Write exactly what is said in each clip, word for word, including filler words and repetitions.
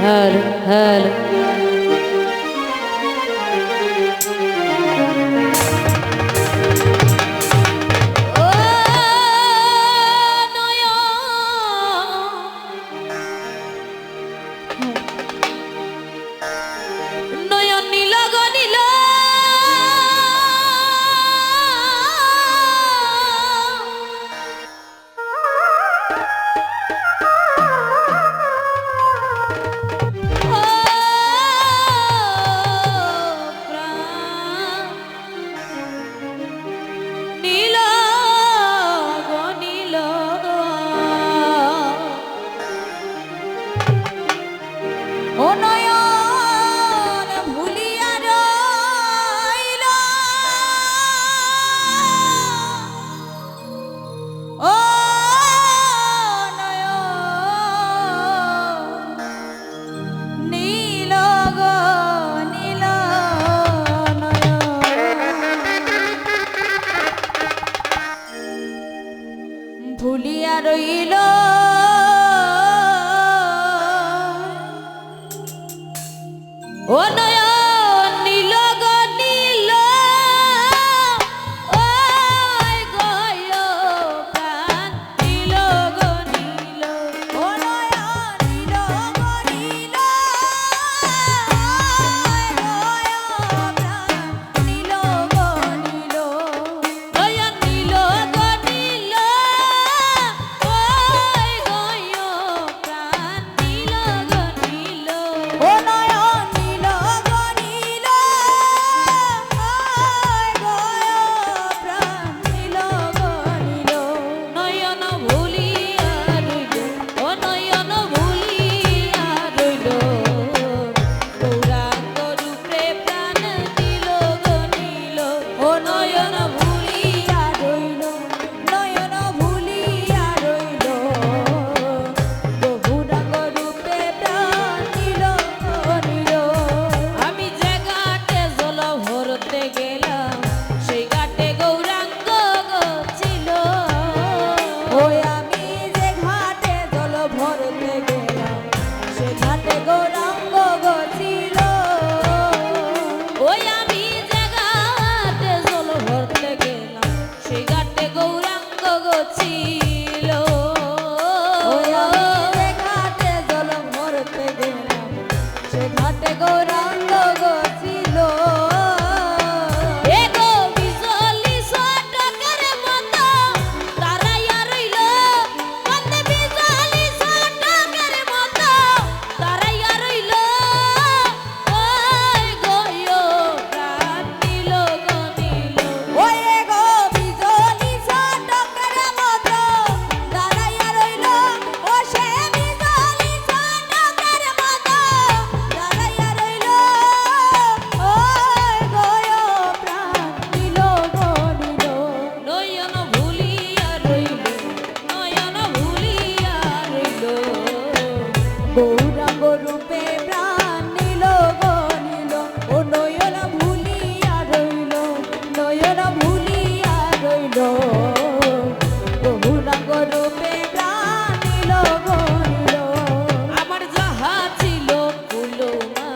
Hello, hello. ও নয়ন, নয়ন নীল গো নীল। ও প্রাণ নীল গো নীল। ও নয়ন ভুলিয়া রইল। ও নয়ন নীল গো নীল নয়ন। ভুলিয়া রইল। ও নয়ন নীল গো নীল, ওই গো প্রাণ নীল গো নীল। ও নয়ন নীল গো নীল, ওই গো প্রাণ নীল গো নীল। নয়ন নীল গো নীল, ওই গো প্রাণ নীল গো নীল। ও নয়ন নীল গো নীল, ওই গো প্রাণ নীল গো নীল। নয়ন ভুলিয়া রইল, ও নয়ন ভুলিয়া রইল। গৌরাঙ্গ রূপে প্রাণ নীল গো নীল। ও নয়ন ভুলিয়া রইল, নয়ন ভুলিয়া রইল। গৌরাঙ্গ রূপে প্রাণ নীল গো নীল। আমি যে ঘাটে জল ভরতে গেলাম, সেই ঘাটে গৌরাঙ্গ গো ছিল। ওই আমি যে ঘাটে জল ভরতে গেলাম, সে ঘাটে গৌরাঙ্গ গো ছিল। ওই আমি যে ঘাটে জল ভরতে গেলাম, সে ঘাটে গৌরাঙ্গ গো ছিল। ওই আমি যে ঘাটে জল ভরতে গেলাম, সে ঘাটে গৌরাঙ্গ গো ছিল। এ গো বিজলি ছটকের মতো দাঁড়াইয়া রইল, বন্দে বিজলি ছটকের মতো দাঁড়াইয়া রইল। ওই গো প্রাণ নীল গো নীল। ওই গো বিজলি ছটকের মতো দাঁড়াইয়া রইল, ও সে বিজলি ছটকের মতো দাঁড়াইয়া রইল। ওই গো প্রাণ নীল গো নীল। নয়ন ভুলিয়া রইল, নয়ন ভুলিয়া রইল। গৌরাঙ্গ রূপে প্রাণ নীল গো নীল। ও নয়ন ভুলিয়া রইল, নয়ন ভুলিয়া রইল। গৌরাঙ্গ রূপে প্রাণ নীল গো নীল। আমার যাহা ছিল কুলমা,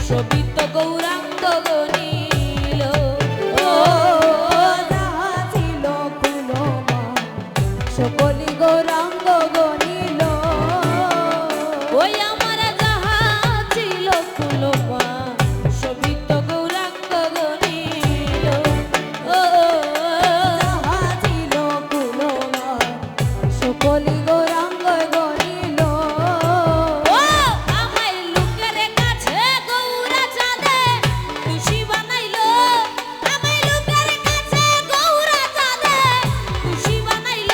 সবই তো গৌরাঙ্গ গো নীল। ও যাহা ছিল কুলমা, সকলি গৌরাঙ্গ গো নীল। ওই আমার যাহা ছিল কুলমা, সবই তো গৌরাঙ্গ গো নীল। ও যাহা ছিল কুলমা, সকলি গৌরাঙ্গ গো নীল। ও আমার লোকের কাছে গৌরা চাঁদে খুশি বানাইল। আমার লোকের কাছে গৌরা চাঁদে খুশি বানাইল।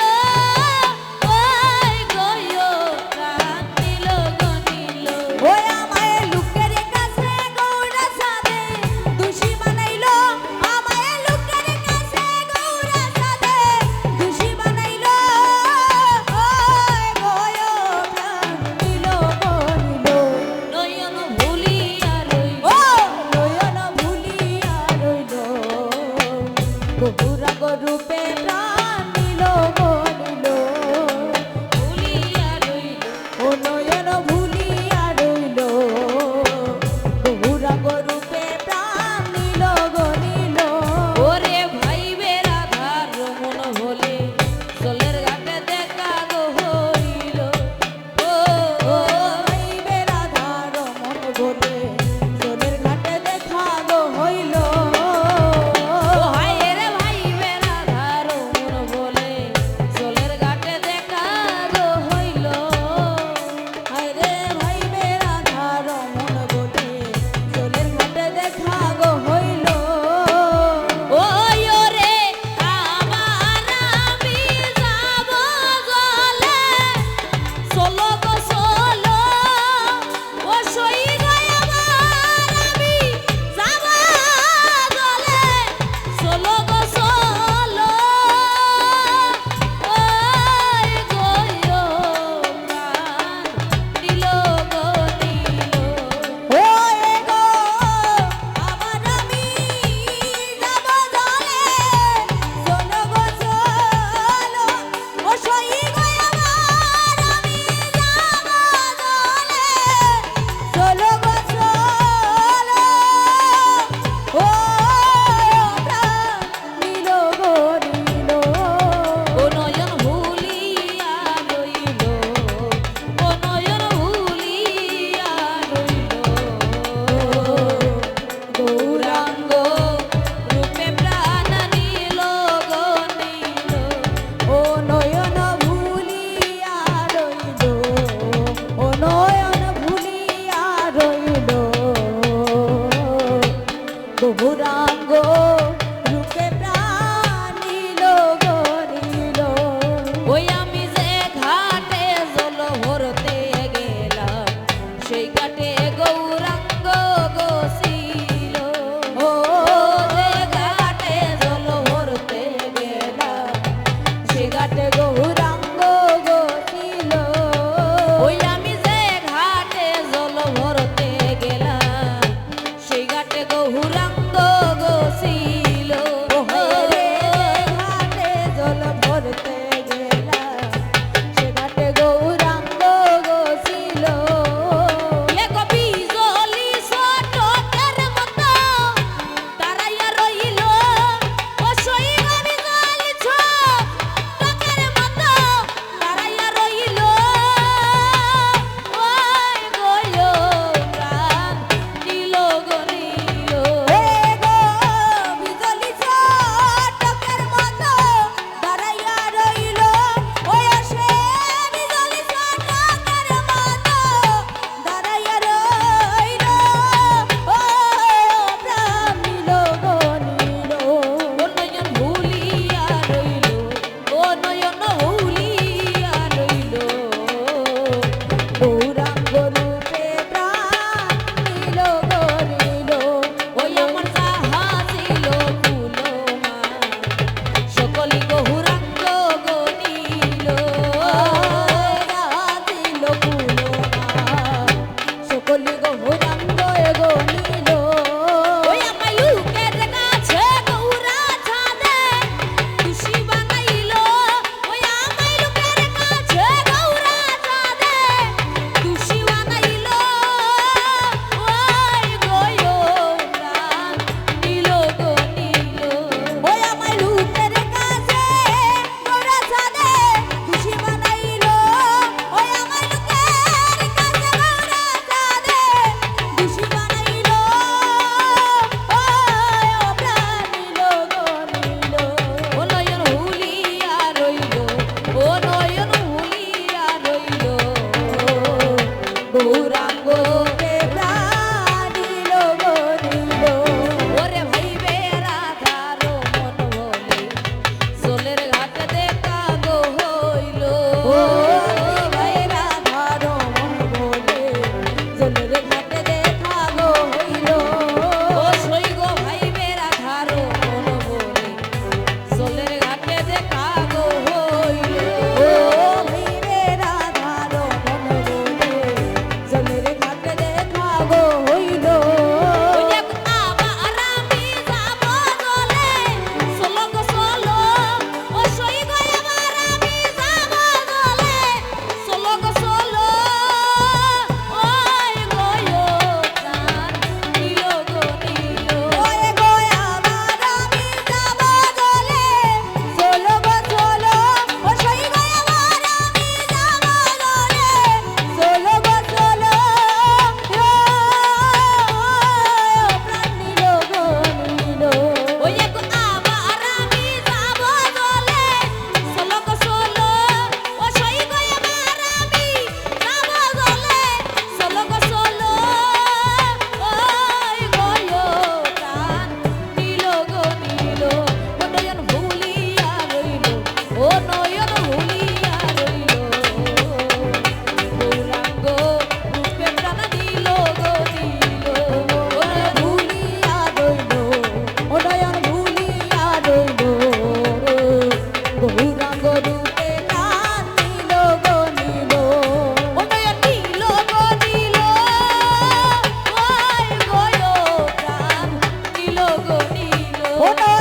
Foto.